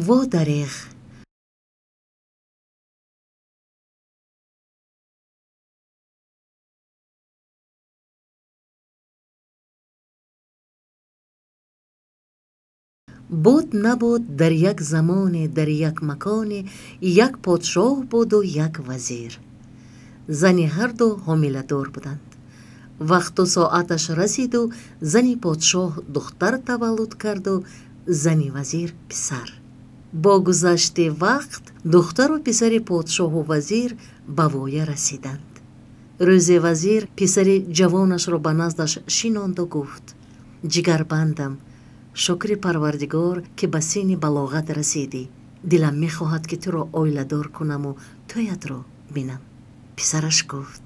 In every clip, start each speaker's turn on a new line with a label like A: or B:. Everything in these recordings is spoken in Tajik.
A: Во дареғ! Буд набуд, дар як замоне, дар як маконе як подшоҳ буду як вазир. Зани ҳарду ҳомиладор буданд. Вақту соаташ расиду зани подшоҳ духтар таваллуд карду зани вазир писар. Бо гузашти вақт духтару писари подшоҳу вазир ба воя расиданд. Рӯзе вазир писари ҷавонашро ба наздаш шинонду гуфт: ҷигарбандам, шукри Парвардигор, ки ба синни балоғат расидӣ. Дилам мехоҳад, ки туро оиладор кунаму тӯятро бинам. Писараш гуфт: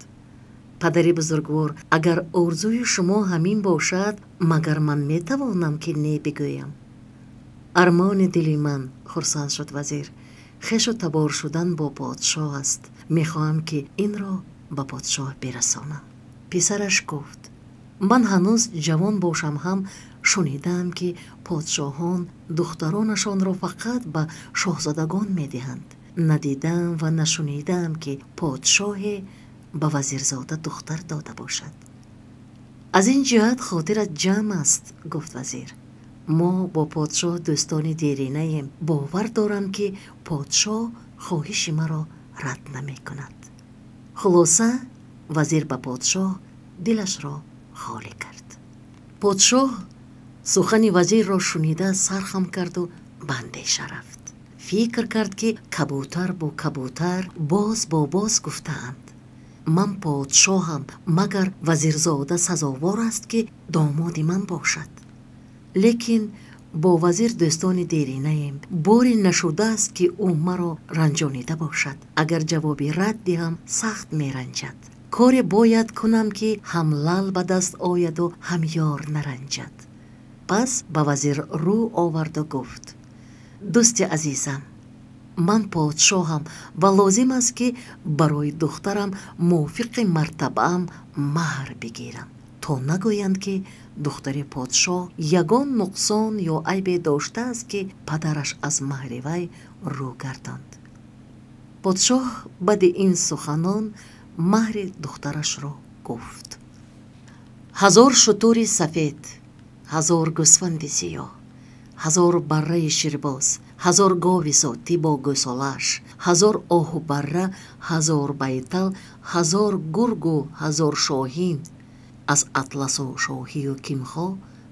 A: падари бузургвор, агар орзуи шумо ҳамин бошад, магар ман метавонам, ки не бигӯям? Армони дили ман, хурсанд шуд вазир, хешу табор шудан бо подшоҳ аст. Мехоҳам, ки инро ба подшоҳ бирасонам. Писараш гуфт: ман ҳанӯз ҷавон бошам ҳам шунидаам, ки подшоҳон духтаронашонро фақат ба шоҳзодагон медиҳанд. Надидаам ва нашунидаам, ки подшоҳе ба вазирзода духтар дода бошад. Аз ин ҷиҳат хотират ҷамъ аст, гуфт вазир. Мо бо подшоҳ дӯстони деринаем. Бовар дорам, ки подшоҳ хоҳиши маро рад намекунад. Хулоса, вазир ба подшоҳ дилашро холӣ кард. Подшоҳ сухани вазирро шунида сархам карду ба андеша рафт. Фикр кард, ки кабутар бо кабутар, боз бо боз гуфтаанд: ман подшоҳам, магар вазирзода сазовор аст, ки домоди ман бошад. Лекин бо вазир дӯстони деринаем. Боре нашудааст, ки ӯ маро ранҷонида бошад. Агар ҷавоби рад диҳам, сахт меранҷад. Коре бояд кунам, ки ҳам лал ба даст ояду ҳам ёр наранҷад. Пас ба вазир рӯ оварду гуфт: дӯсти азизам, ман подшоҳам ва лозим аст, ки барои духтарам мувофиқи мартабаам маҳр бигирам, то нагӯянд, ки духтари подшоҳ ягон нуқсон ё айбе доштааст, ки падараш аз маҳри вай рӯ гардонд. Подшоҳ баъди ин суханон маҳри духтарашро гуфт: 1000 шутури сафед, 1000 гӯсфанди сиёҳ, 1000 барраи ширбоз, 1000 гови зотӣ бо гӯсолааш, 1000 оҳу барра, 1000 байтал, 1000 гургу 1000 шоҳин, аз атласу шоҳию кимхо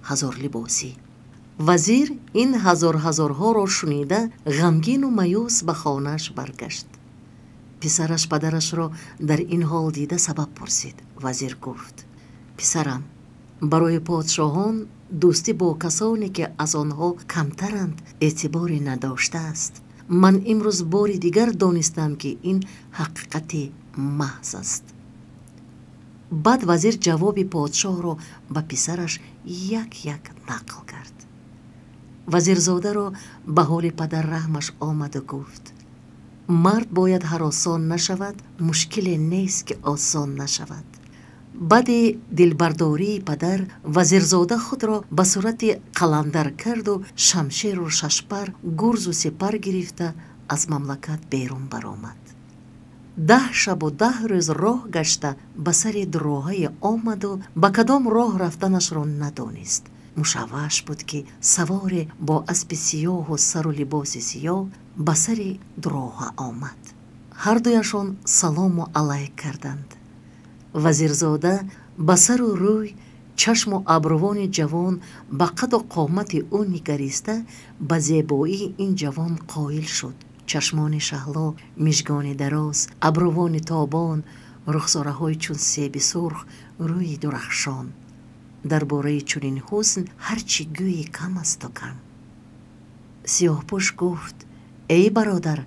A: 1000 либосӣ. Вазир ин ҳазор ҳазорҳоро шунида ғамгину маюс ба хонааш баргашт. Писараш падарашро дар ин ҳол дида сабаб пурсид. Вазир гуфт: писарам, барои подшоҳон дӯстӣ бо касоне, ки аз онҳо камтаранд, эътиборе надоштааст. Ман имрӯз бори дигар донистам, ки ин ҳақиқати маҳз аст. Баъд вазир ҷавоби подшоҳро ба писараш як-як нақл кард. Вазирзодаро ба ҳоли падар раҳмаш омаду гуфт: мард бояд ҳаросон нашавад, мушкиле нест, ки осон нашавад. Баъди дилбардории падар вазирзода худро ба сурати қаландар карду шамшеру шашпар, гурзу сипар гирифта аз мамлакат берун баромад. 10 шабу 10 рӯз роҳ гашта ба сари дуроҳае омаду ба кадом роҳ рафтанашро надонист. Мушавваш буд, ки саворе бо аспи сиёҳу сару либоси сиёҳ ба сари дуроҳа омад. Ҳардуяшон салому алайк карданд. Вазирзода ба сару рӯй, чашму абрувони ҷавон, ба қаду қомати ӯ нигариста ба зебоии ин ҷавон қоил шуд. Чашмони шаҳло, мижгони дароз, абрувони тобон, Рухсораҳои чун себи сурх, рӯи дурахшон. Дар бораи чунин ҳусн ҳар чӣ гӯӣ кам асту кам. Сиёҳпӯш гуфт: эй бародар,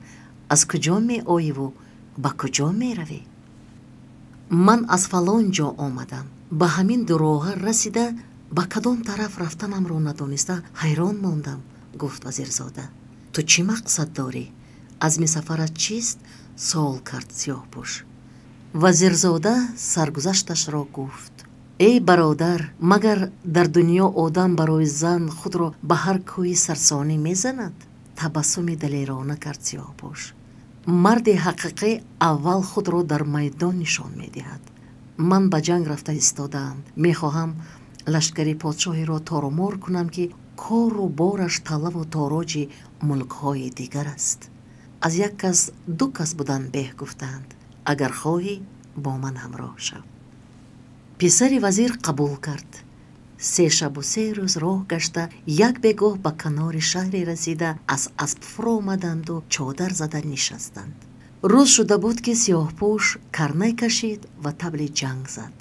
A: аз куҷо меоиву ба куҷо меравӣ? Ман аз фалон ҷо омадам. Ба ҳамин дуроҳа расида, ба кадом тараф рафтанамро надониста ҳайрон мондам, гуфт вазирзода. Ту чӣ мақсад дорӣ? Азми сафарат чист? Суол кард сиёҳпӯш. Вазирзода саргузашташро гуфт: эй бародар, магар дар дунё одам барои зан худро ба ҳар кӯи сарсонӣ мезанад? Табассуми далерона кард сиёҳпӯш. Марди ҳақиқӣ аввал худро дар майдон нишон медиҳад. Ман ба ҷанг рафта истодаам. Мехоҳам лашкари подшоҳиро торумор кунам, ки кору бораш талаву тороҷи мулкҳои дигар аст. Аз як кас ду кас будан беҳ, гуфтаанд. Агар хоҳӣ, бо ман ҳамроҳ шав. Писари вазир қабул кард. 3 шабу 3 рӯз роҳ гашта, як бегоҳ ба канори шаҳре расида, аз асп фуромаданду чодар зада нишастанд. Рӯз шуда буд, ки сиёҳпӯш карнай кашид ва табли ҷанг зад.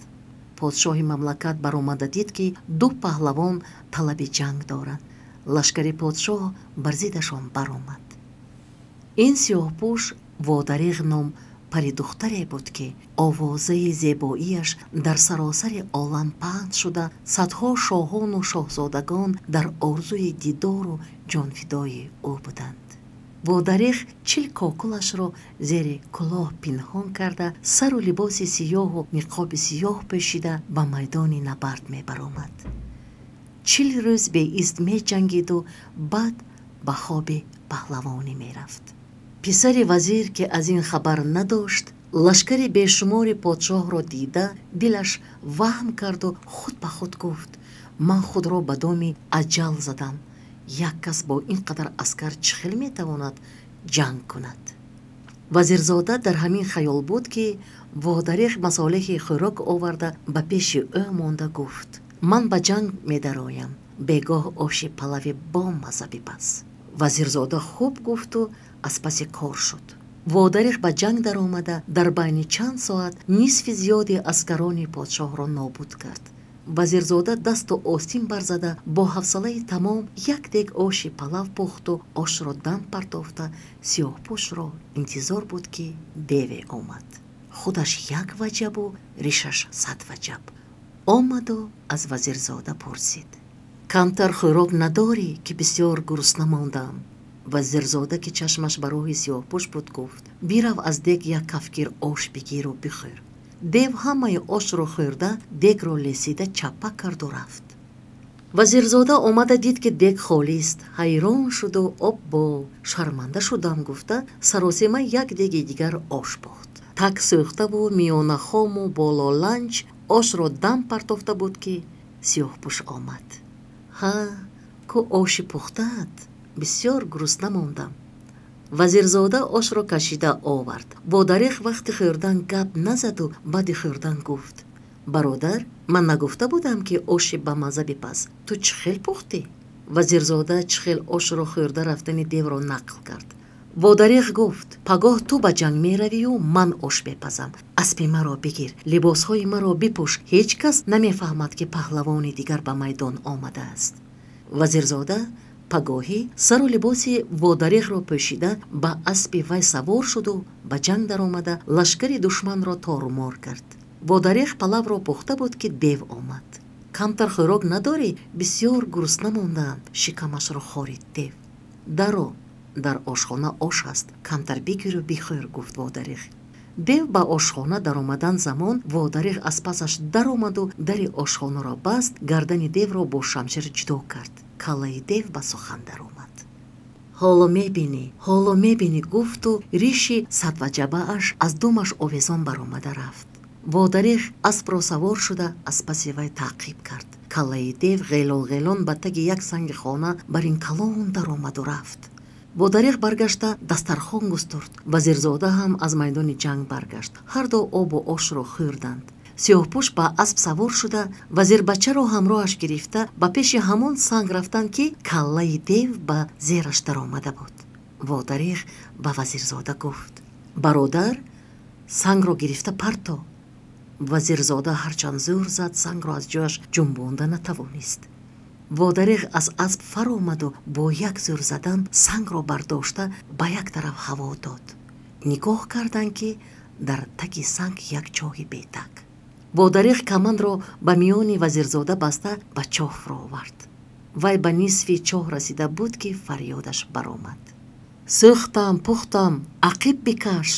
A: Подшоҳи мамлакат баромада дид, ки ду паҳлавон талаби ҷанг доранд. Лашкари подшоҳ бар зиддашон баромад. Ин сиёҳпӯш Водариғ ном паридухтаре буд, ки овозаи зебоияш дар саросари олам паҳн шуда, садҳо шоҳону шоҳзодагон дар орзуи дидору ҷонфидои ӯ буданд. Водариғ 40 кокулашро зери кулоҳ пинҳон карда, сару либоси сиёҳу ниқоби сиёҳ пӯшида ба майдони набард мебаромад. 40 рӯз беист меҷангиду баъд ба хоби паҳлавонӣ мерафт. Писари вазир, ки аз ин хабар надошт, лашкари бешумори подшоҳро дида, дилаш ваҳм карду худ ба худ гуфт: ман худро ба доми аҷал задам. Як кас бо ин қадар аскар чӣ хел метавонад ҷанг кунад? Вазирзода дар ҳамин хаёл буд, ки Водариғ масолеҳи хӯрок оварда ба пеши ӯ монда гуфт: ман ба ҷанг медароям, бегоҳ оши палави бомазза бипаз. Вазирзода хуб гуфту аз паси кор шуд. Водариғ ба ҷанг даромада, дар байни чанд соат нисфи зиёди аскарони подшоҳро нобуд кард. Вазирзода дасту остин барзада бо ҳавсалаи тамом як дег оши палав пухту ошро дам партофта сиёҳпӯшро интизор буд, ки деве омад. Худаш як ваҷабу ришаш 100 ваҷаб. Омаду аз вазирзода пурсид: камтар хӯрок надорӣ, ки бисёр гурусна мондам? Вазирзода, ки чашмаш ба роҳи сиёҳпӯш буд, гуфт: бирав аз дег як кафгир ош бигиру бихӯр. Дев ҳамаи ошро хӯрда, дегро лесида чаппа карду рафт. Вазирзода омада дид, ки дег холист. Ҳайрон шуду оббо шарманда шудам гуфта, саросема як деги дигар ош пухт. Так сӯхтаву миёнахому бололанҷ ошро дам партофта буд, ки сиёҳпӯш омад. Ҳа, ку оши пухтаат, бисёр гурусна мондам. Вазирзода ошро кашида овард. Водариғ вақти хӯрдан гап назаду баъди хӯрдан гуфт: бародар, ман нагуфта будам, ки оши ба мазза бипаз, ту чӣ хел пухтӣ? Вазирзода чӣ хел ошро хӯрда рафтани девро нақл кард. Водариғ гуфт: пагоҳ ту ба ҷанг меравию ман ош мепазам. Аспи маро бигир, либосҳои маро бипӯш, ҳеҷ кас намефаҳмад, ки паҳлавони дигар ба майдон омадааст. Вазирзода пагоҳӣ сару либоси Водариғро пӯшида ба аспи вай савор шуду ба ҷанг даромада лашкари душманро торумор кард. Водариғ палавро пухта буд, ки дев омад. Камтар хӯрок надорӣ, бисёр гурусна мондаам, шикамашро хорид дев. Даро, дар ошхона ош ҳаст, камтар бигиру бихӯр, гуфт Водариғ. Дев ба ошхона даромадан замон Водариғ аз пасаш даромаду дари ошхонаро баст, гардани девро бо шамшер ҷудо кард. Каллаи дев ба сухан даромад. Ҳоло мебинӣ, ҳоло мебинӣ, гуфту риши садваҷабааш аз думаш овезон баромада рафт. Водариғ аспро савор шуда аз паси вай таъқиб кард. Каллаи дев ғелон-ғелон ба таги як санги хона бар ин калон даромаду рафт. Водариғ баргашта дастархон густурд. Вазирзода ҳам аз майдони ҷанг баргашт. Ҳарду обу ошро хӯрданд. Сиёҳпӯш ба асп савор шуда вазирбачаро ҳамроҳаш гирифта ба пеши ҳамон санг рафтанд, ки каллаи дев ба зераш даромада буд. Водариғ ба вазирзода гуфт: бародар, Сангро гирифта парто. Вазирзода ҳарчанд зӯр зад, сангро аз ҷояш ҷунбонда натавонист. Водареғ аз асп фаромаду бо як зӯр задан сангро бардошта ба як тараф ҳаво дод. Нигоҳ карданд, ки дар таги санг як чоҳи бетак. Водареғ камандро ба миёни вазирзода баста ба чоҳ фуровард. Вай ба нисфи чоҳ расида буд, ки фарёдаш баромад: «Сӯхтам, пухтам, ақиб бикаш!»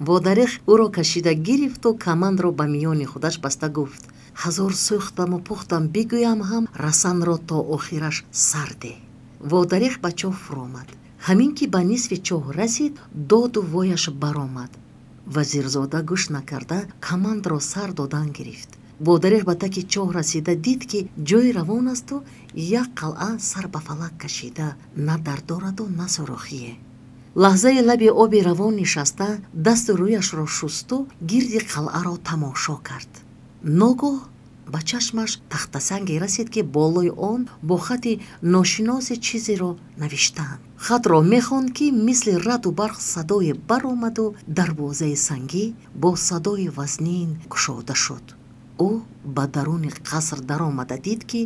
A: Водареғ ӯро кашида гирифту камандро ба миёни худаш баста гуфт: «Ҳазор сӯхтаму пухтам бигӯям ҳам, расанро то охираш сар деҳ». Водареғ ба чоҳ фуромад. Ҳамин ки ба нисфи чоҳ расид, доду вояш баромад. Вазирзода гӯш накарда камандро сар додан гирифт. Водареғ ба таки чоҳ расида дид, ки ҷои равон асту як қалъа сар ба фалак кашида, на дар дораду на сурохие. Лаҳзаи лаби оби равон нишаста, дасту рӯяшро шусту гирди қалъаро тамошо кард. Ногоҳ ба чашмаш тахтасанге расид, ки болои он бо хати ношиносе чизеро навиштаанд. Хатро мехонд, ки мисли раъду барқ садое баромаду дарвозаи сангӣ бо садои вазнин кушода шуд. Ӯ ба даруни қаср даромада дид, ки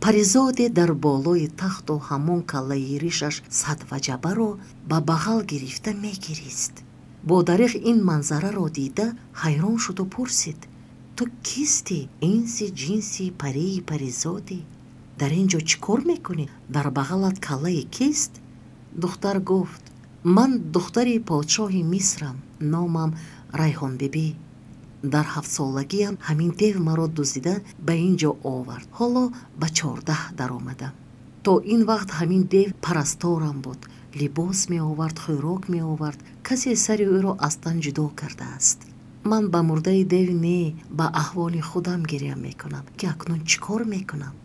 A: паризоде дар болои тахту ҳамон каллаи ришаш садваҷабаро ба бағал гирифта мегирист. Водареғ ин манзараро дида ҳайрон шуду пурсид: «Ту кистӣ, инси, ҷинси, парии, паризодӣ? Дар ин ҷо чӣ кор мекунӣ? Дар бағалат каллаи кист?» Духтар гуфт: «Ман духтари подшоҳи Мисрам, номам Райҳонбибӣ. Дар ҳафтсолагиам ҳамин дев маро дуздида ба ин ҷо овард. Ҳоло ба 14 даромадам. То ин вақт ҳамин дев парасторам буд, либос меовард, хӯрок меовард. Касе сари ӯро аз тан ҷудо кардааст. Ман ба мурдаи дев не, ба аҳволи худам гиря мекунам, ки акнун чӣ кор мекунам?»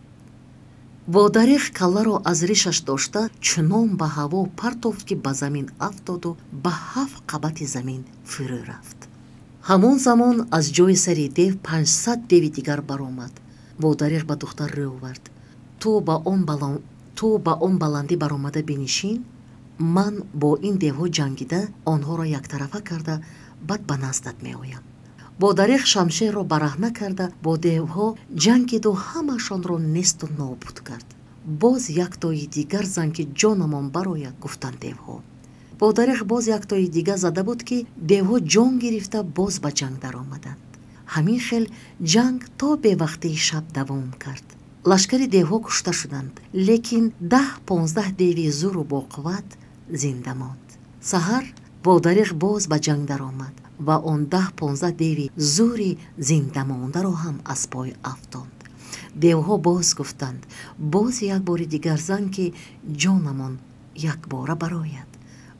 A: Водареғ калларо аз ришаш дошта чунон ба ҳаво партофт, ки ба замин афтоду ба ҳафт қабати замин фурӯ рафт. Ҳамон замон аз ҷои сари дев 500 деви дигар баромад. Водареғ ба духтар рӯ овард: «Ту ба он баландӣ баромада бинишин. Ман бо ин девҳо ҷангида, онҳоро яктарафа карда, баъд ба наздат меоям». Водареғ шамшерро бараҳна карда бо девҳо ҷангиду ҳамашонро несту нобуд кард. «Боз яктои дигар зан, ки ҷонамон барояд», гуфтанд девҳо. Водареғ боз яктои дигар зада буд, ки девҳо ҷон гирифта боз ба ҷанг даромаданд. Ҳамин хел ҷанг то бевақтии шаб давом кард. Лашкари девҳо кушта шуданд, лекин 10-15 деви зӯру боқувват зинда монд. Саҳар Водареғ боз ба ҷанг даромад ва он 10-15 деви зӯри зиндамондаро ҳам аз пой афтонд. Девҳо боз гуфтанд: «Боз як бори дигар зан, ки ҷонамон якбора барояд».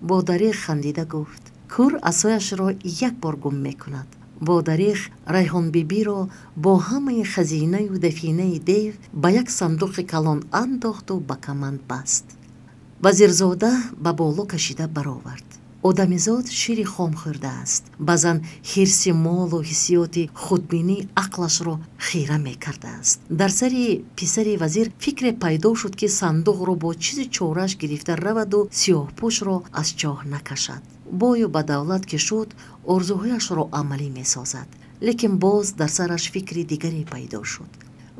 A: Водареғ хандида гуфт: «Кӯр асояшро як бор гум мекунад». Водареғ Райҳонбибиро бо ҳамаи хазинаю дафинаи дев ба як сандуқи калон андохту ба каманд баст. Вазирзода ба боло кашида баровард. Одамизод шири хом хӯрдааст. Баъзан ҳирси молу ҳиссиёти худбинӣ ақлашро хира мекардааст. Дар сари писари вазир фикре пайдо шуд, ки сандуқро бо чизи чорааш гирифта раваду сиёҳпӯшро аз чоҳ накашад. Бою ба давлат ки шуд, орзуҳояшро амалӣ месозад. Лекин боз дар сараш фикри дигаре пайдо шуд: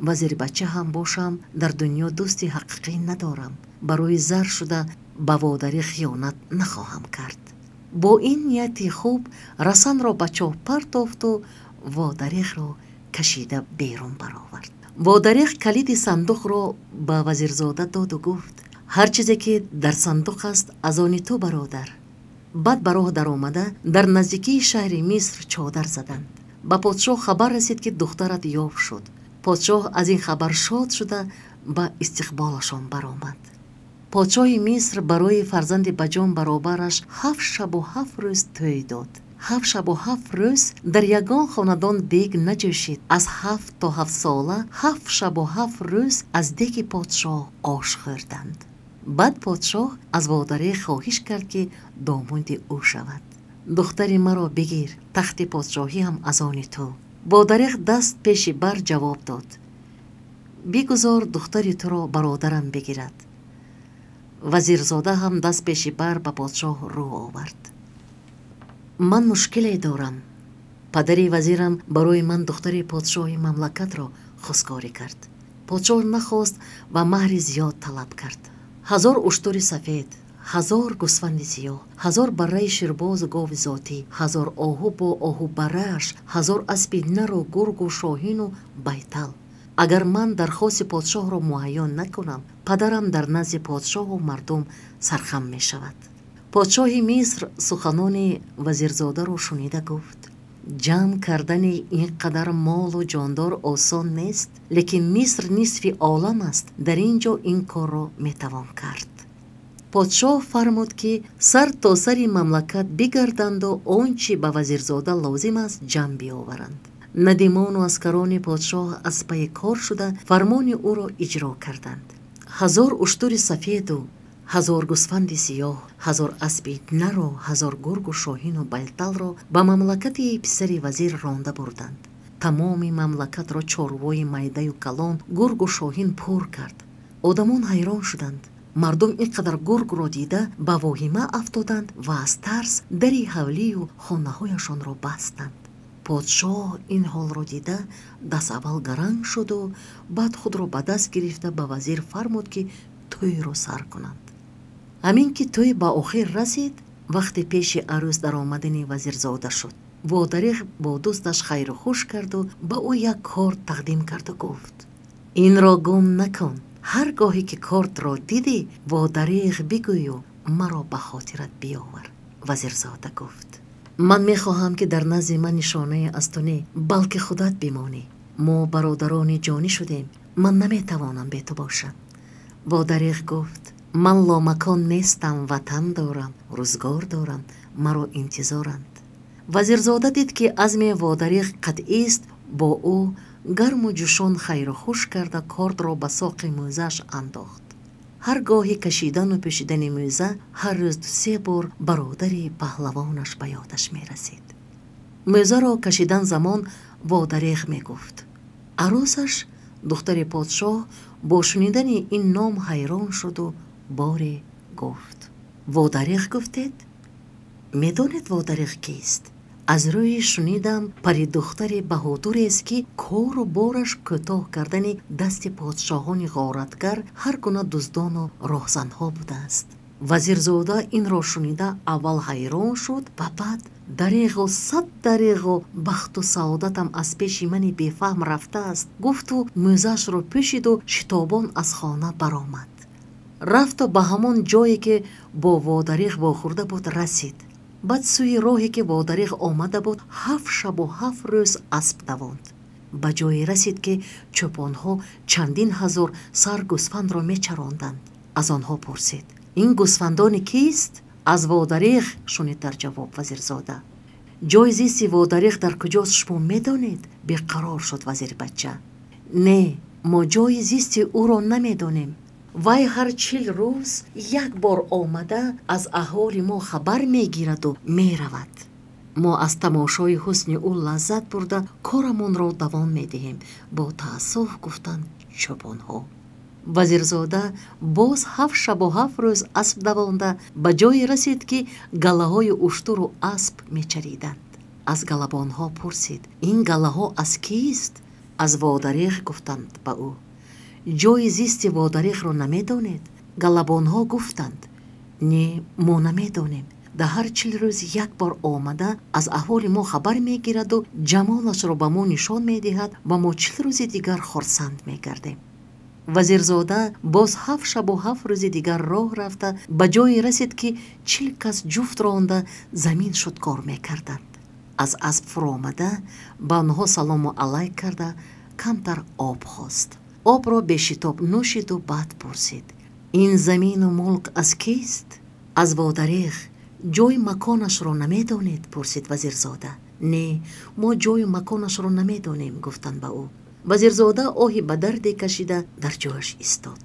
A: «Вазирбача ҳам бошам, дар дунё дӯсти ҳақиқӣ надорам. Барои зар шуда ба водарӣ хиёнат нахоҳам кард». Бо ин нияти хуб расанро ба чоҳ партофту водареғро кашида берун баровард. Водареғ калиди сандуқро ба вазирзода доду гуфт: «Ҳар чизе ки дар сандуқ аст, аз они ту, бародар». Баъд ба роҳ даромада, дар наздикии шаҳри Миср чодар заданд. Ба подшоҳ хабар расид, ки духтарат ёфт шуд. Подшоҳ аз ин хабар шод шуда, ба истиқболашон баромад. Подшоҳи Миср барои фарзанди ба ҷон баробараш ҳафт шабу ҳафт рӯз тӯй дод. Ҳафт шабу ҳафт рӯз дар ягон хонадон дег наҷӯшид. Аз 7 то 7 сола ҳафт шабу ҳафт рӯз аз деги подшоҳ ош хӯрданд. Баъд подшоҳ аз водареғ хоҳиш кард, ки домоди ӯ шавад. «Духтари маро бигир, тахти подшоҳӣ ҳам аз они ту». Водареғ даст пеши бар ҷавоб дод: «Бигузор духтари туро бародарам бигирад». Вазирзода ҳам даст пеши бар ба подшоҳ рӯ овард: «Ман мушкиле дорам. Падари вазирам барои ман духтари подшоҳи мамлакатро хостгорӣ кард. Подшоҳ нахост ва маҳри зиёд талаб кард. 1000 уштури сафед, 1000 гӯсфанди сиёҳ, 1000 барраи ширбозу гови зотӣ, 1000 оҳу бо оҳу баррааш, 1000 аспи нару гургу шоҳину байтал. Агар ман дархости подшоҳро муҳайё накунам, падарам дар назди подшоҳу мардум сархам мешавад. Подшоҳи Миср суханони вазирзодаро шунида гуфт: ҷамъ кардани ин қадар молу ҷондор осон нест, лекин Миср нисфи олам аст, дар ин ҷо ин корро метавон кард. Подшоҳ фармуд, ки сар то сари мамлакат бигарданду он чӣ ба вазирзода лозим аст ҷамъ биёваранд. Надимону аскарони подшоҳ аз пайи кор шуда фармони ӯро иҷро карданд. 1000 уштури сафеду 1000 гӯсфанди сиёҳ, 1000 аспи нару 1000 гургу шоҳину байталро ба мамлакати писари вазир ронда бурданд. Тамоми мамлакатро чорвои майдаю калон, гургу шоҳин пур кард. Одамон ҳайрон шуданд. Мардум ин қадар гургро дида ба воҳима афтоданд ва аз тарс дари ҳавлию хонаҳояшонро бастанд. Подшоҳ ин ҳолро дида даст аввал гаранг шуду баъд худро ба даст гирифта ба вазир фармуд, ки тӯйро сар кунанд. Ҳамин ки тӯй ба охир расид, вақте пеши арӯс даромадани вазирзода шуд. Водареғ бо дӯсташ хайру хуш карду ба ӯ як корт тақдим карду гуфт: инро гум накун, ҳар гоҳе ки кортро дидӣ, водареғ бигӯю маро ба хотират биёвар. Вазирзода гуфт: ман мехоҳам, ки дар назди ман нишонае аз ту не, балки худат бимонӣ. Мо бародарони ҷонӣ шудем, ман наметавонам бе ту бошам. Водареғ гуфт: ман ломакон нестам, ватан дорам, рӯзгор дорам, маро интизоранд. Вазирзода дид, ки азми водареғ қатъист, бо ӯ гарму ҷӯшон хайру хуш карда кортро ба соқи мӯзааш андохт. Ҳар гоҳи кашидану пӯшидани мӯза ҳар рӯз 2-3 бор бародари паҳлавонаш ба ёдаш мерасид. Мӯзаро кашидан замон водареғ мегуфт. Арӯсаш, духтари подшоҳ, бо шунидани ин ном ҳайрон шуду боре гуфт: водареғ гуфтед? Медонед водареғ кист? Аз рӯи шунидам паридухтари баҳодурест, ки кору бораш кӯтоҳ кардани дасти подшоҳони ғоратгар, ҳар гуна дуздону роҳзанҳо будааст. Вазирзода инро шунида аввал ҳайрон шуд ва баъд: дареғу сад дареғу бахту саодатам аз пеши мани бефаҳм рафтааст, гуфту мӯзаашро пӯшиду шитобон аз хона баромад. Рафту ба ҳамон ҷое, ки бо водареғ вохӯрда буд, расид. Баъд сӯи роҳе, ки водареғ омада буд, 7 шабу 7 рӯз асп давонд. Ба ҷое расид, ки чӯпонҳо чандин ҳазор сар гӯсфандро мечаронданд. Аз онҳо пурсид: ин гӯсфандони кист? Аз водареғ, шунид дар ҷавоб вазирзода. Ҷои зисти водареғ дар куҷост, шумо медонед? Беқарор шуд вазирбача. Не, мо ҷои зисти ӯро намедонем. Вай ҳар 40 рӯз як бор омада аз аҳволи мо хабар мегираду меравад. Мо аз тамошои ҳусни ӯ лаззат бурда корамонро давом медиҳем, бо таассуф гуфтанд чӯпонҳо. Вазирзода боз 7 шабу 7 рӯз асп давонда ба ҷое расид, ки галаҳои уштуру асп мечариданд. Аз галабонҳо пурсид: ин галаҳо аз кист? Аз водареғ, гуфтанд ба ӯ. Ҷои зисти водареғро намедонед? Галабонҳо гуфтанд: не, мо намедонем. Дар ҳар 40 рӯз як бор омада аз аҳволи мо хабар мегираду ҷамолашро ба мо нишон медиҳад ва мо 40 рӯзи дигар хурсанд мегардем. Вазирзода боз 7 шабу 7 рӯзи дигар роҳ рафта ба ҷое расид, ки 40 кас ҷуфт ронда замин шудкор мекарданд. Аз асп фуромада ба онҳо салому алайк карда камтар об хост. Обро бешитоб нӯшиду баъд пурсид: ин замину мулк аз кист? Аз водареғ. Ҷои маконашро намедонед? Пурсид вазирзода. Не, мо ҷою маконашро намедонем, гуфтанд ба ӯ. Вазирзода оҳи ба дарде кашида дар ҷояш истод.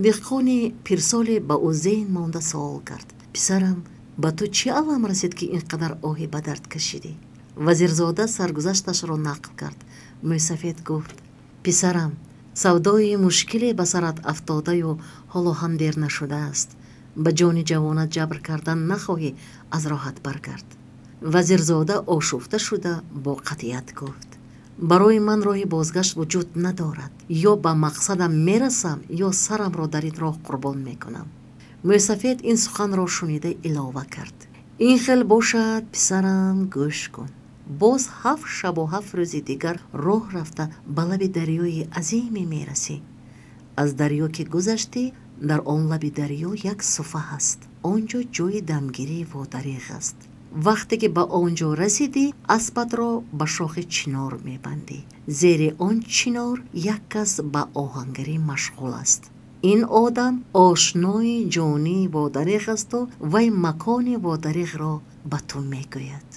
A: Деҳқони пирсоле ба ӯ зеҳн монда суол кард: писарам, ба ту чӣ алам расид, ки ин қадар оҳи ба дард кашидӣ? Вазирзода саргузашташро нақл кард. Мӯйсафед гуфт: писарам, савдои мушкиле ба сарат афтодаю ҳоло ҳам дер нашудааст. Ба ҷони ҷавонат ҷабр кардан нахоҳӣ, аз роҳат баргард. Вазирзода ошуфта шуда бо қатъият гуфт: барои ман роҳи бозгашт вуҷуд надорад. Ё ба мақсадам мерасам, ё сарамро дар ин роҳ қурбон мекунам. Мӯйсафед ин суханро шунида илова кард: ин хел бошад, писарам, гӯш кун. Боз 7 шабу 7 рӯзи дигар роҳ рафта ба лаби дарёи азиме мерасӣ. Аз дарё ки гузаштӣ, дар он лаби дарё як суфа ҳаст. Он ҷо ҷои дамгирии водареғ аст. Вақте ки ба он ҷо расидӣ, аспатро ба шохи чинор мебандӣ. Зери он чинор як кас ба оҳангарӣ машғул аст. Ин одам ошнои ҷонии водареғ асту вай макони водареғро ба ту мегӯяд.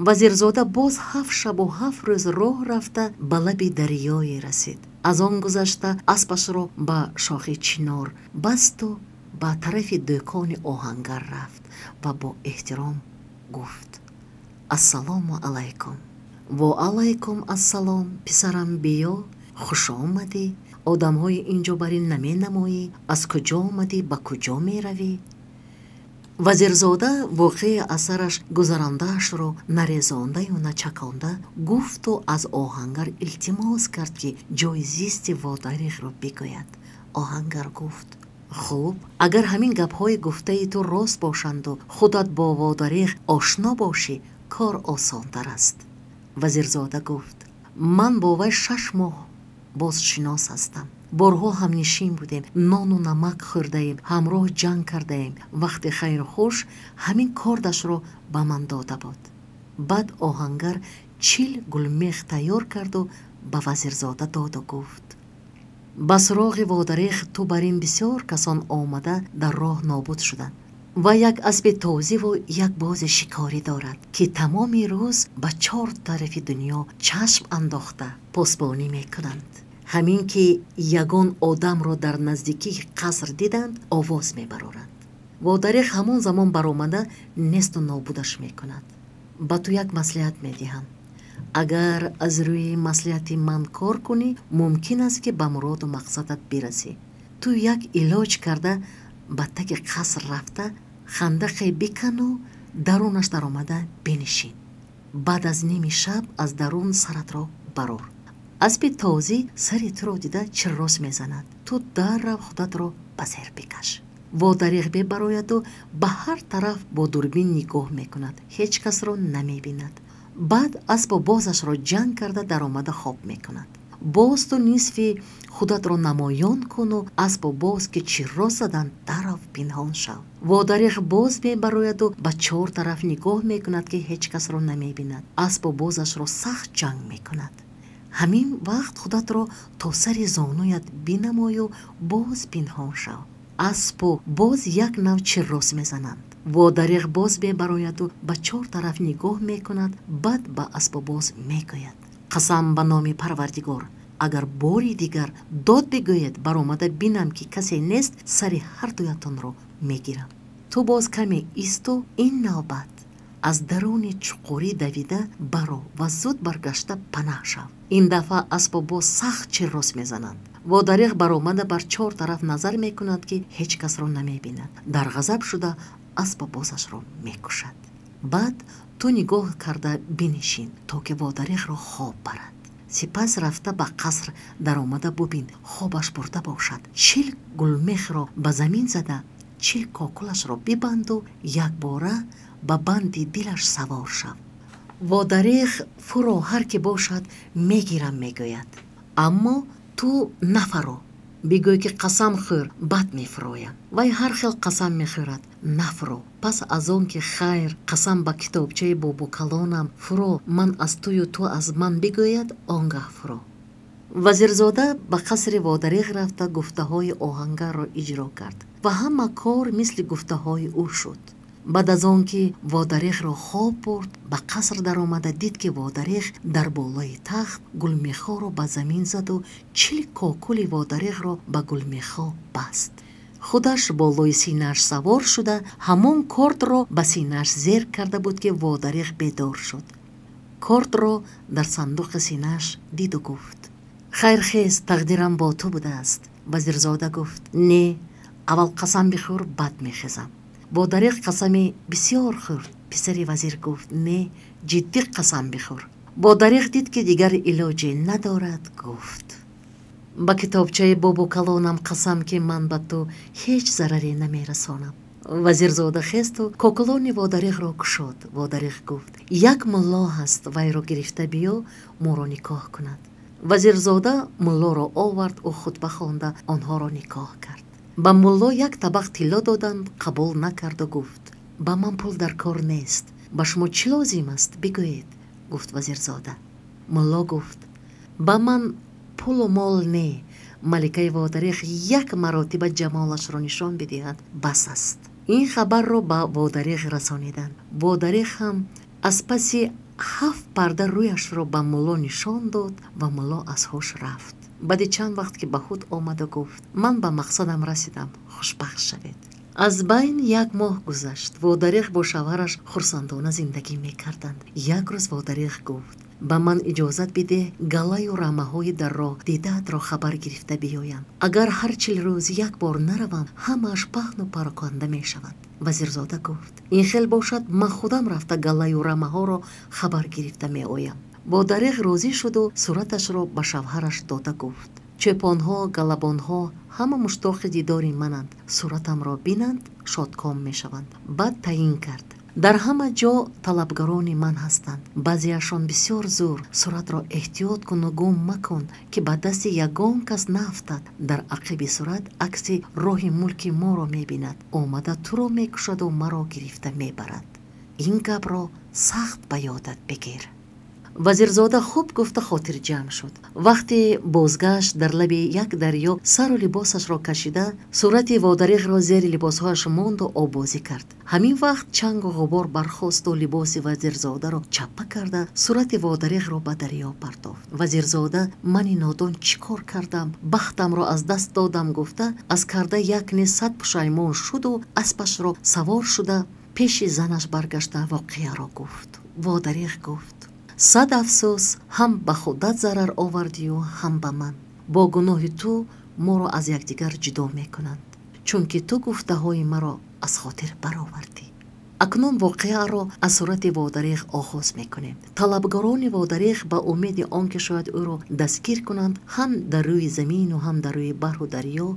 A: Вазирзода боз 7 шабу 7 рӯз роҳ рафта ба лаби дарёе расид. Аз он гузашта аспашро ба шохи чинор басту ба тарафи дӯкони оҳангар рафт ва бо эҳтиром гуфт: ассалому алайкум. Во алайкум ассалом, писарам, биё, хуш омадӣ. Одамҳои ин ҷо бар ин наменамоӣ. Аз куҷо омадӣ, ба куҷо меравӣ? Вазирзода воқеи асараш гузарандаашро нарезондаю начаконда гуфту аз оҳангар илтимос кард, ки ҷои зисти водареғро бигӯяд. Оҳангар гуфт: хуб, агар ҳамин гапҳои гуфтаи ту рост бошанду худат бо водареғ ошно бошӣ, кор осонтар аст. Вазирзода гуфт: ман бо вай 6 моҳ боз шинос ҳастам. Борҳо ҳамнишин будем, нону намак хӯрдаем, ҳамроҳ ҷанг кардаем. Вақти хайру хуш ҳамин кордашро ба ман дода буд. Баъд оҳангар 40 гулмех тайёр карду ба вазирзода доду гуфт: ба суроғи водареғ ту бар ин бисёр касон омада дар роҳ нобуд шуданд. Ва як аспи тозиву як бози шикорӣ дорад, ки тамоми рӯз ба 4 тарафи дунё чашм андохта посбонӣ мекунанд. Ҳамин ки ягон одамро дар наздикии қаср диданд, овоз мебароранд. Водареғ ҳамон замон баромада несту нобудаш мекунад. Ба ту як маслиҳат медиҳам. Агар аз рӯи маслиҳати ман кор кунӣ, мумкин аст, ки ба муроду мақсадат бирасӣ. Ту як илоҷ карда ба таги қаср рафта хандақе бикану дарунаш даромада бинишин. Баъд аз ними шаб аз дарун саратро барор. Аспи тозӣ сари туро дида чиррос мезанад. Ту даррав худатро ба зер бикаш. Водареғ мебарояду ба ҳар тараф бо дурбин нигоҳ мекунад, ҳеҷ касро намебинад. Баъд аспу бозашро ҷанг карда даромада хоб мекунад. Боз ту нисфи худатро намоён куну аспу боз ки чиррос заданд, даррав пинҳон шав. Водареғ боз мебарояду ба 4 тараф нигоҳ мекунад, ки ҳеҷ касро намебинад. Аспу бозашро сахт ҷанг мекунад. Ҳамин вақт худатро то сари зонуят бинамою боз пинҳон шав. Аспу боз як нав чиррос мезананд. Водареғ боз мебарояду ба 4 тараф нигоҳ мекунад. Баъд ба аспу боз мегӯяд: қасам ба номи Парвардигор, агар бори дигар дод бигӯед, баромада бинам, ки касе нест, сари ҳардуятонро мегирам. Ту боз каме исту ин навбат аз даруни чуқурӣ давида баро ва зуд баргашта панаҳ шав. Ин дафъа аспу боз сахт чиррос мезананд. Водареғ баромада бар 4 тараф назар мекунад, ки ҳеҷ касро намебинад. Дар ғазаб шуда аспу бозашро мекушад. Баъд ту нигоҳ карда бинишин, то ки водареғро хоб барад. Сипас рафта ба қаср даромада бубин, хобаш бурда бошад. 40 гулмехро ба замин зада, 40 кокулашро бибанду якбора ба банди дилаш савор шав. Водареғ фуро ҳар ки бошад мегирам мегӯяд. Аммо ту нафаро, бигӯй ки қасам хӯр, бад мефуроям. Вай ҳар хел қасам мехӯрад, нафуро. Пас аз он ки хайр, қасам ба китобчаи бобокалонам фуро, ман аз тую ту аз ман бигӯяд, он гаҳ фуро. Вазирзода ба қасри водареғ рафта гуфтаҳои оҳангарро иҷро кард ва ҳама кор мисли гуфтаҳои ӯ шуд. Баъд аз он ки водареғро хоб бурд, ба қаср даромада дид, ки водареғ дар болои тахт гулмехоро ба замин заду 40 кокули водареғро ба гулмехо баст. Худаш болои синааш савор шуда, ҳамон кортро ба синааш зер карда буд, ки водареғ бедор шуд. Кортро дар сандуқи синааш диду гуфт: хайрхез, тақдирам бо ту будааст. Вазирзода гуфт: не, аввал қасам бихӯр, баъд мехезам. Водареғ қасами бисёр хӯрд. Писари вазир гуфт: не, ҷиддӣ қасам бихӯр. Водареғ дид, ки дигар илоҷе надорад, гуфт: ба китобчаи бобу калонам қасам, ки ман ба ту ҳеҷ зараре намерасонам. Вазирзода хесту кокулони Водареғро кушод. Водареғ гуфт: як мулло ҳаст, вайро гирифта биё, моро никоҳ кунад. Вазирзода муллоро овард. Ӯ хутба хонда онҳоро никоҳ кард. Ба мулло як табақ тилло доданд, қабул накарду гуфт: ба ман пул дар кор нест, ба шумо чӣ лозим аст, бигӯед. Гуфт вазирзода. Мулло гуфт: ба ман пулу мол не, маликаи Водареғ як маротиба ҷамолашро нишон бидиҳад, бас аст. Ин хабарро ба Водареғ расониданд. Водареғ ҳам аз паси ҳафт парда рӯяшро ба мулло нишон дод ва мулло аз ҳуш рафт. Баъди чанд вақт ки ба худ омаду гуфт: ман ба мақсадам расидам, хушбахт шавед. Аз байн як моҳ гузашт. Водареғ бо шавҳараш хурсандона зиндагӣ мекарданд. Як рӯз Водареғ гуфт: ба ман иҷозат бидеҳ, галаю рамаҳои дар роҳ дидаатро хабар гирифта биёям. Агар ҳар 40 рӯз як бор наравам, ҳамааш паҳну пароканда мешавад. Вазирзода гуфт: ин хел бошад, ман худам рафта галаю рамаҳоро хабар гирифта меоям. Водареғ розӣ шуду сураташро ба шавҳараш дода гуфт: чӯпонҳо, галабонҳо ҳама муштоқи дидори мананд, суратамро бинанд, шодком мешаванд. Баъд таъин кард: дар ҳама ҷо талабгарони ман ҳастанд, баъзеашон бисёр зур. Суратро эҳтиёт куну гум макун, ки ба дасти ягон кас наафтад. Дар ақиби сурат акси роҳи мулки моро мебинад, омада туро мекушаду маро гирифта мебарад. Ин гапро сахт ба ёдат бигир. Вазирзода хуб гуфта хотирҷамъ шуд. Вақте бозгашт, дар лаби як дарё сару либосашро кашида, сурати Водареғро зери либосҳояш монду оббозӣ кард. Ҳамин вақт чангу ғубор бархосту либоси вазирзодаро чаппа карда, сурати Водареғро ба дарё партофт. Вазирзода: мани нодон чӣ кор кардам, бахтамро аз даст додам, гуфта, аз карда як не сад пушаймон шуду аспашро савор шуда пеши занаш баргашта воқеаро гуфт. Водареғ гуфт: сад афсӯс, ҳам ба худат зарар овардию ҳам ба ман. Бо гуноҳи ту моро аз якдигар ҷудо мекунанд, чунки ту гуфтаҳои маро аз хотир баровардӣ. Акнун воқеаро аз сурати Водареғ оғоз мекунем. Талабгарони Водареғ ба умеди он ки шояд ӯро дастгир кунанд, ҳам дар рӯи замину ҳам дар рӯи баҳру дарё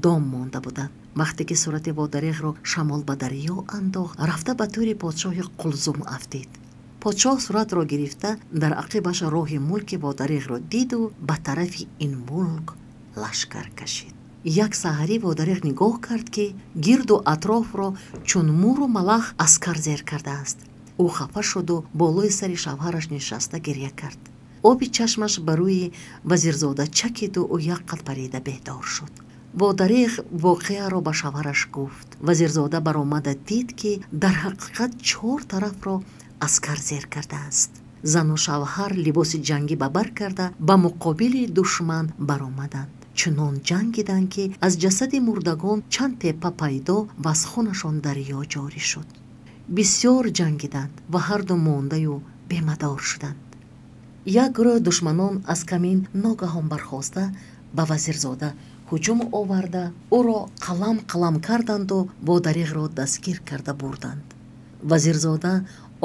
A: дом монда буданд. Вақте ки сурати Водареғро шамол ба дарё андохт, рафта ба тӯри подшоҳи Қулзум афтид. Подшоҳ суратро гирифта, дар ақибаш роҳи мулки Водареғро диду ба тарафи ин мулк лашкар кашид. Як саҳарӣ Водареғ нигоҳ кард, ки гирду атрофро чун муру малах аскар зер кардааст. Ӯ хафа шуду болои сари шавҳараш нишаста гиря кард. Оби чашмаш ба рӯи вазирзода чакиду ӯ як қад парида бедор шуд. Водареғ воқеаро ба шавҳараш гуфт. Вазирзода баромада дид, ки дар ҳақиқат чор тарафро аскар зер кардааст. Зану шавҳар либоси ҷангӣ ба бар карда ба муқобили душман баромаданд. Чунон ҷангиданд, ки аз ҷасади мурдагон чанд теппа пайдо ва аз хунашон дарё ҷорӣ шуд. Бисёр ҷангиданд ва ҳарду мондаю бемадор шуданд. Як гурӯҳ душманон аз камин ногаҳон бархоста ба вазирзода ҳуҷум оварда, ӯро қалам қалам карданду Водареғро дастгир карда бурданд. Вазирзода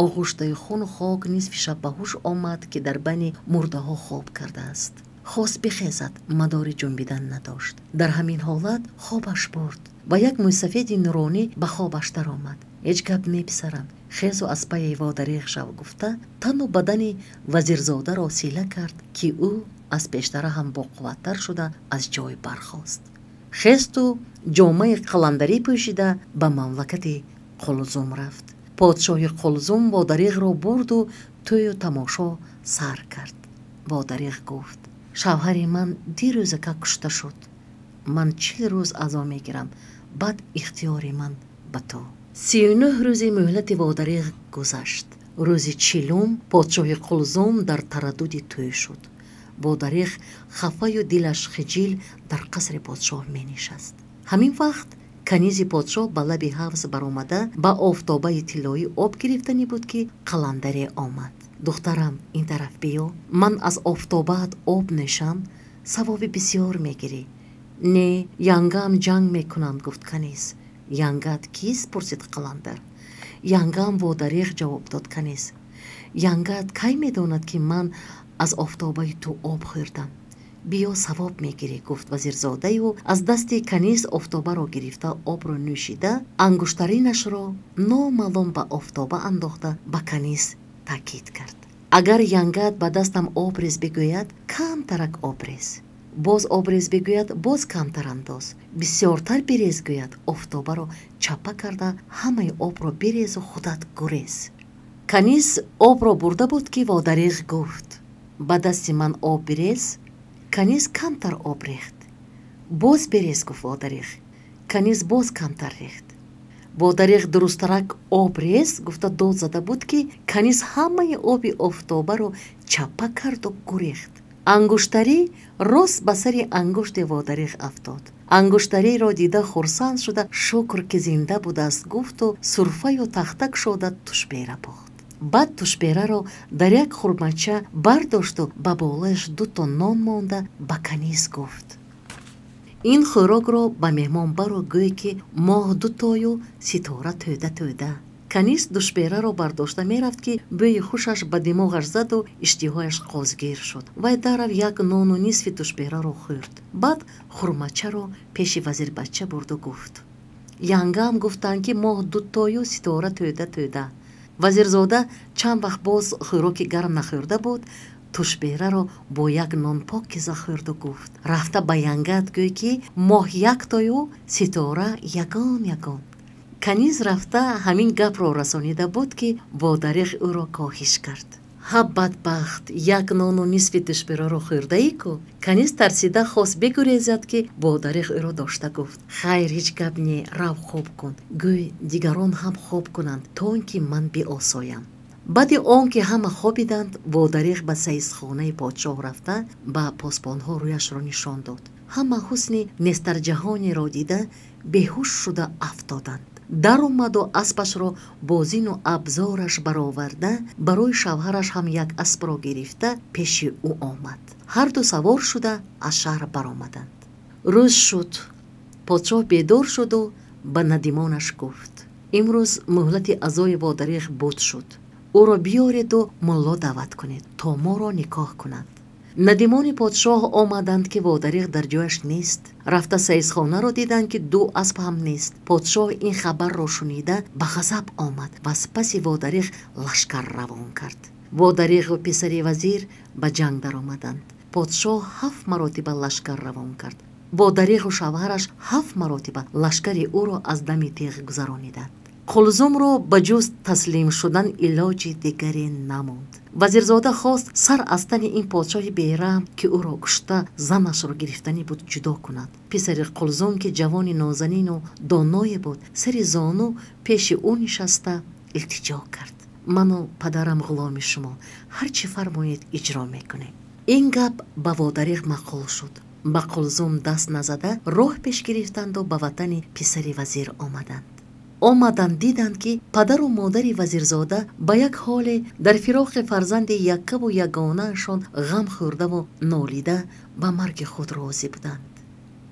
A: оғуштаи хуну хок нисфи шаб ба ҳуш омад, ки дар байни мурдаҳо хоб кардааст. Хост бихезад, мадори ҷунбидан надошт. Дар ҳамин ҳолат хобаш бурд ва як мӯйсафеди нуронӣ ба хобаш даромад. Ҳеҷ гап не, писарам, хезу аз пайи Водареғ шав, гуфта, тану бадани вазирзодаро сила кард, ки ӯ аз пештара ҳам боқувваттар шуда аз ҷой бархост. Хесту ҷомаи қаландарӣ пӯшида ба мамлакати Қулзум рафт. Подшоҳи Қулзум Водареғро бурду тӯю тамошо сар кард. Водареғ гуфт: шавҳари ман дирӯзака кушта шуд, ман 40 рӯз азо мегирам, баъд ихтиёри ман ба ту. 39 рӯзи муҳлати Водареғ гузашт. Рӯзи 40-ум подшоҳи Қулзум дар тараддуди тӯй шуд. Водареғ хафаю дилаш хиҷил дар қасри подшоҳ менишаст. Ҳамин вақт канизи подшоҳ ба лаби ҳавз баромада ба офтобаи тиллоӣ об гирифтанӣ буд, ки қаландаре омад. Духтарам, ин тараф биё, ман аз офтобаат об нӯшам, савоби бисёр мегирӣ. Не, янгаам ҷанг мекунанд, гуфт каниз. Янгаат кист? Пурсид қаландар. Янгам водареғ, ҷавоб дод каниз. Янгат кай медонад, ки ман аз офтобаи ту об хӯрдам? Биё, савоб мегирӣ, гуфт вазирзодаю аз дасти каниз офтобаро гирифта, обро нӯшида, ангуштаринашро номаълум ба офтоба андохта, ба каниз таъкид кард: агар янгат ба дастам об рез бигӯяд, камтарак об рез, боз об рез бигӯяд, боз камтар андоз, бисёртар бирез гӯяд, офтобаро чаппа карда, ҳамаи обро бирезу худат гурез. Каниз обро бурда буд, ки водареғ гуфт: ба дасти ман об бирез. Каниз камтар об рехт. Боз бирез, гуфт водареғ. Каниз боз камтар рехт. Водареғ дурусттарак об рез гуфта дод зада буд, ки каниз ҳамаи оби офтобаро чаппа карду гурехт. Ангуштарӣ рост ба сари ангушти водареғ афтод. Ангуштариро дида хурсанд шуда, шукр, ки зинда будааст, гуфту сурфаю тахта кушода, тушбера пухт. Баъд тушбераро дар як хурмача бардошту ба болояш дуто нон монда, ба каниз гуфт: ин хӯрокро ба меҳмон баро, гӯй, ки моҳ дутою ситора тӯда тӯда. Каниз душбераро бардошта мерафт, ки бӯи хушаш ба димоғаш заду иштиҳояш қозгир шуд. Вай дарав як нону нисфи душбераро хӯрд. Баъд хурмачаро пеши вазирбача бурду гуфт: янгам гуфтанд, ки моҳ дутою ситора тӯда тӯда. Вазирзода чанд вақт боз хӯроки гарм нахӯрда буд. Тушбераро бо як нон покиза хӯрду гуфт: рафта ба янгат гӯй, ки моҳ яктою ситора ягон ягон. Каниз рафта ҳамин гапро расонида буд, ки водареғ ӯро коҳиш кард: ҳа бадбахт, як нону нисфи тушбераро хӯрдаӣ ку. Каниз тарсида хост бигурезад, ки водареғ ӯро дошта гуфт: хайр, ҳеҷ гап не, рав хоб кун, гӯй дигарон ҳам хоб кунанд, то он ки ман биосоям. Баъди он ки ҳама хобиданд, водареғ ба саисхонаи подшоҳ рафта, ба посбонҳо рӯяшро нишон дод. Ҳама ҳусни нестарҷаҳонеро дида, беҳуш шуда афтоданд. Даромаду аспашро бо зину абзораш бароварда, барои шавҳараш ҳам як аспро гирифта, пеши ӯ омад. Ҳарду савор шуда аз шаҳр баромаданд. Рӯз шуд, подшоҳ бедор шуду ба надимонаш гуфт: имрӯз муҳлати аъзои водареғ буд шуд, ӯро биёреду мулло даъват кунед, то моро никоҳ кунанд. Надимони подшоҳ омаданд, ки водареғ дар ҷояш нест. Рафта саисхонаро диданд, ки ду асп ҳам нест. Подшоҳ ин хабарро шунида ба ғазаб омад ва аз паси водареғ лашкар равон кард. Водареғу писари вазир ба ҷанг даромаданд. Подшоҳ 7 маротиба лашкар равон кард. Водареғу шавҳараш 7 маротиба лашкари ӯро аз дами теғ гузарониданд. Қулзумро ба ҷуз таслим шудан илоҷи дигаре намонд. Вазирзода хост сар аз тани ин подшоҳи бераҳм, ки ӯро кушта занашро гирифтанӣ буд, ҷудо кунад. Писари Қулзум, ки ҷавони нозанину доное буд, сари зону пеши ӯ нишаста илтиҷо кард: ману падарам ғуломи шумо, ҳар чӣ фармоед иҷро мекунем. Ин гап ба водареғ маъқул шуд. Ба Қулзум даст назада роҳ пеш гирифтанду ба ватани писари вазир омаданд. Омаданд, диданд, ки падару модари вазирзода ба як ҳоле дар фироқи фарзанди яккаву ягонаашон ғам хӯрдаву нолида ба марги худ розӣ буданд.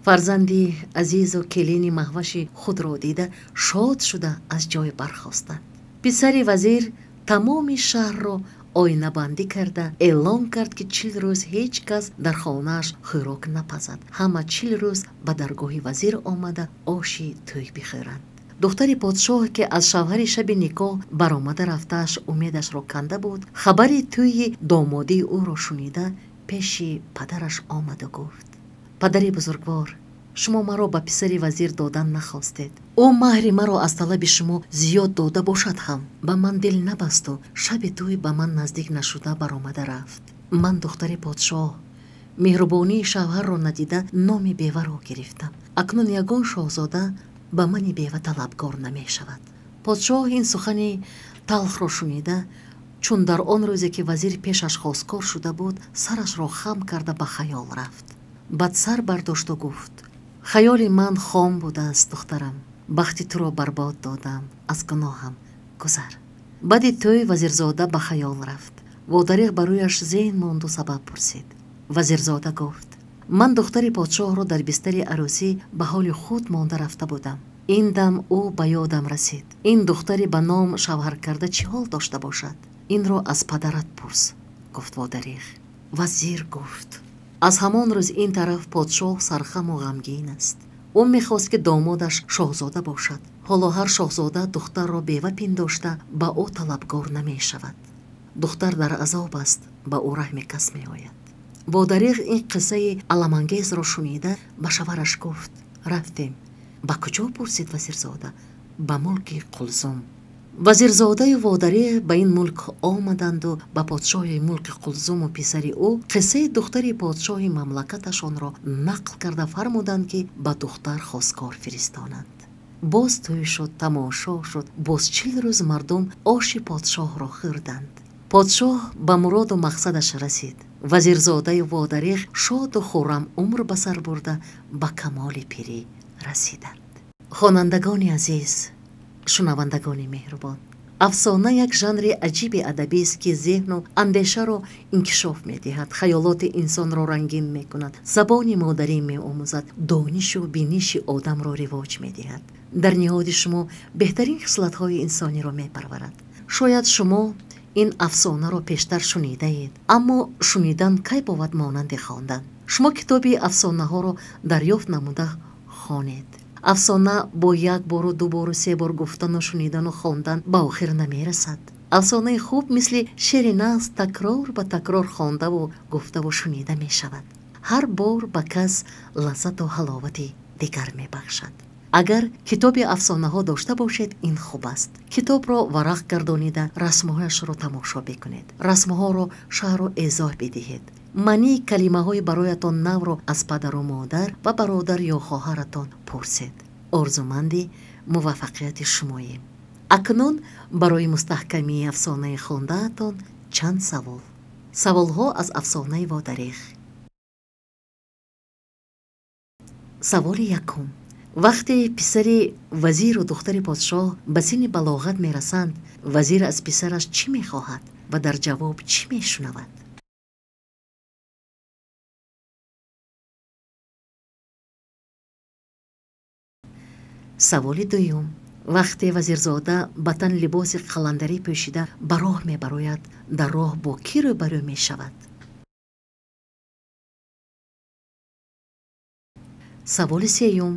A: Фарзанди азизу келини маҳваши худро дида шод шуда аз ҷой бархостанд. Писари вазир тамоми шаҳрро оинабандӣ карда эълон кард, ки 40 рӯз ҳеҷ кас дар хонааш хӯрок напазад. Ҳама 40 рӯз ба даргоҳи вазир омада оши тӯй бихӯранд. Духтари подшоҳ, ки аз шавҳари шаби никоҳ баромада рафтааш умедашро канда буд, хабари тӯйи домодии ӯро шунида пеши падараш омаду гуфт: падари бузургвор, шумо маро ба писари вазир додан нахостед. Ӯ маҳри маро аз талаби шумо зиёд дода бошад ҳам ба ман дил набасту шаби тӯй ба ман наздик нашуда баромада рафт. Ман духтари подшоҳ меҳрубонии шавҳарро надида номи беваро гирифтам. Акнун ягон шоҳзода ба мани бева талабгор намешавад. Подшоҳ ин сухани талхро шунида, чун дар он рӯзе ки вазир пешаш хосткор шуда буд, сарашро хам карда ба хаёл рафт. Баъд сар бардошту гуфт: хаёли ман хом будааст, духтарам, бахти туро барбод додам, аз гуноҳам гузар. Баъди тӯй вазирзода ба хаёл рафт. Водареғ ба рӯяш зеҳн монду сабаб пурсид. Вазирзода гуфт: ман духтари подшоҳро дар бистари арӯсӣ ба ҳоли худ монда рафта будам. Ин дам ӯ ба ёдам расид. Ин духтари ба ном шавҳар карда чӣ ҳол дошта бошад? Инро аз падарат пурс, гуфт Водареғ. Вазир гуфт: аз ҳамон рӯз ин тараф подшоҳ сархаму ғамгин аст. Ӯ мехост, ки домодаш шоҳзода бошад. Ҳоло ҳар шоҳзода духтарро бева пиндошта ба ӯ талабгор намешавад. Духтар дар азоб аст, ба ӯ раҳми кас меояд. Водареғ ин қиссаи аламангезро шунида ба шавараш гуфт: рафтем. Ба куҷо? Пурсид вазирзода. Ба мулки Қулзум. Вазирзодаю Водареғ ба ин мулк омаданду ба подшоҳи мулки Қулзуму писари ӯ қиссаи духтари подшоҳи мамлакаташонро нақл карда фармуданд, ки ба духтар хосгор фиристонанд. Боз тӯй шуд, тамошо шуд. Боз 40 рӯз мардум оши подшоҳро хӯрданд. Подшоҳ ба муроду мақсадаш расид. Вазирзодаю Водареғ шоду хуррам умр ба сар бурда ба камоли пирӣ расиданд. Хонандагони азиз, шунавандагони меҳрубон, афсона як жанри аҷиби адабист, ки зеҳну андешаро инкишоф медиҳад, хаёлоти инсонро рангин мекунад, забони модарӣ меомӯзад, донишу биниши одамро ривоҷ медиҳад, дар ниҳоди шумо беҳтарин хислатҳои инсониро мепарварад. Шояд шумо ин афсонаро пештар шунидаед, аммо шунидан кай бовад монанди хондан? Шумо китоби афсонаҳоро дарёфт намуда хонед. Афсона бо як бору ду бору се бор гуфтану шунидану хондан ба охир намерасад. Афсонаи хуб мисли шеъри нағз такрор ба такрор хондаву гуфтаву шунида мешавад. Ҳар бор ба кас лаззату ҳаловати дигар мебахшад. Агар китоби афсонаҳо дошта бошед, ин хуб аст. Китобро варақ гардонида расмҳояшро тамошо бикунед. Расмҳоро шаҳру эзоҳ бидиҳед. Маънии калимаҳои бароятон навро аз падару модар ва бародар ё хоҳаратон пурсед. Орзуманди муваффақияти шумоем. Акнун барои мустаҳкамии афсонаи хондаатон чанд савол. Саволҳо аз афсонаи Водареғ. Саволи якум. Вақте писари вазиру духтари подшоҳ ба синни балоғат мерасанд, вазир аз писараш чӣ мехоҳад ва дар ҷавоб чӣ мешунавад? Саволи дуюм. Вақте вазирзода ба тан либоси қаландарӣ пӯшида ба роҳ мебарояд, дар роҳ бо кӣ рӯбарӯ мешавад? Саволи сеюм.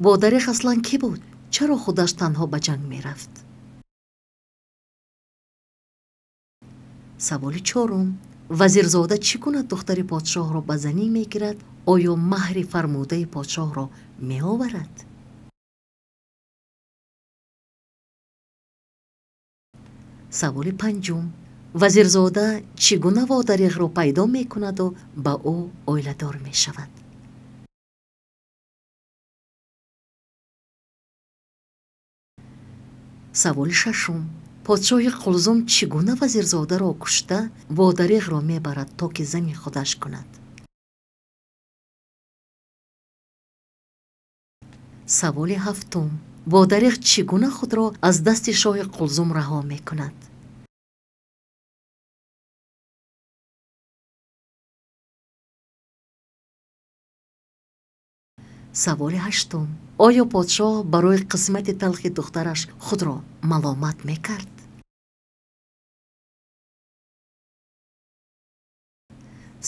A: Водареғ аслан кӣ буд? Чаро худаш танҳо ба ҷанг мерафт? Саволи чорум. Вазирзода чӣ гуна духтари подшоҳро ба занӣ мегирад? Оё маҳри фармудаи подшоҳро меоварад? Саволи панҷум. Вазирзода чӣ гуна Водареғро пайдо мекунаду ба ӯ оиладор мешавад? Саволи шашум. Подшоҳи Қулзум чӣ гуна вазирзодаро кушта Водареғро мебарад, то ки зани худаш кунад? Саволи ҳафтум. Водареғ чӣ гуна худро аз дасти шоҳи Қулзум раҳо мекунад? Саволи ҳаштум. Оё подшоҳ барои қисмати талхи духтараш худро маломат мекард?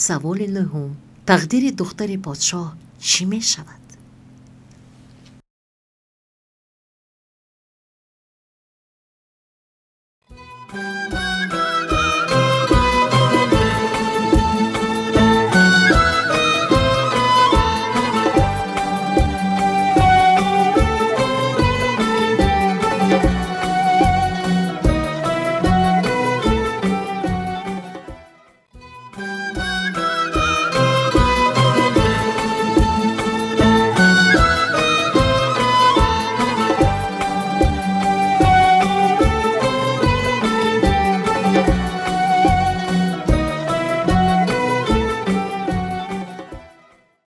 A: Саволи нуҳум. Тақдири духтари подшоҳ чӣ мешавад?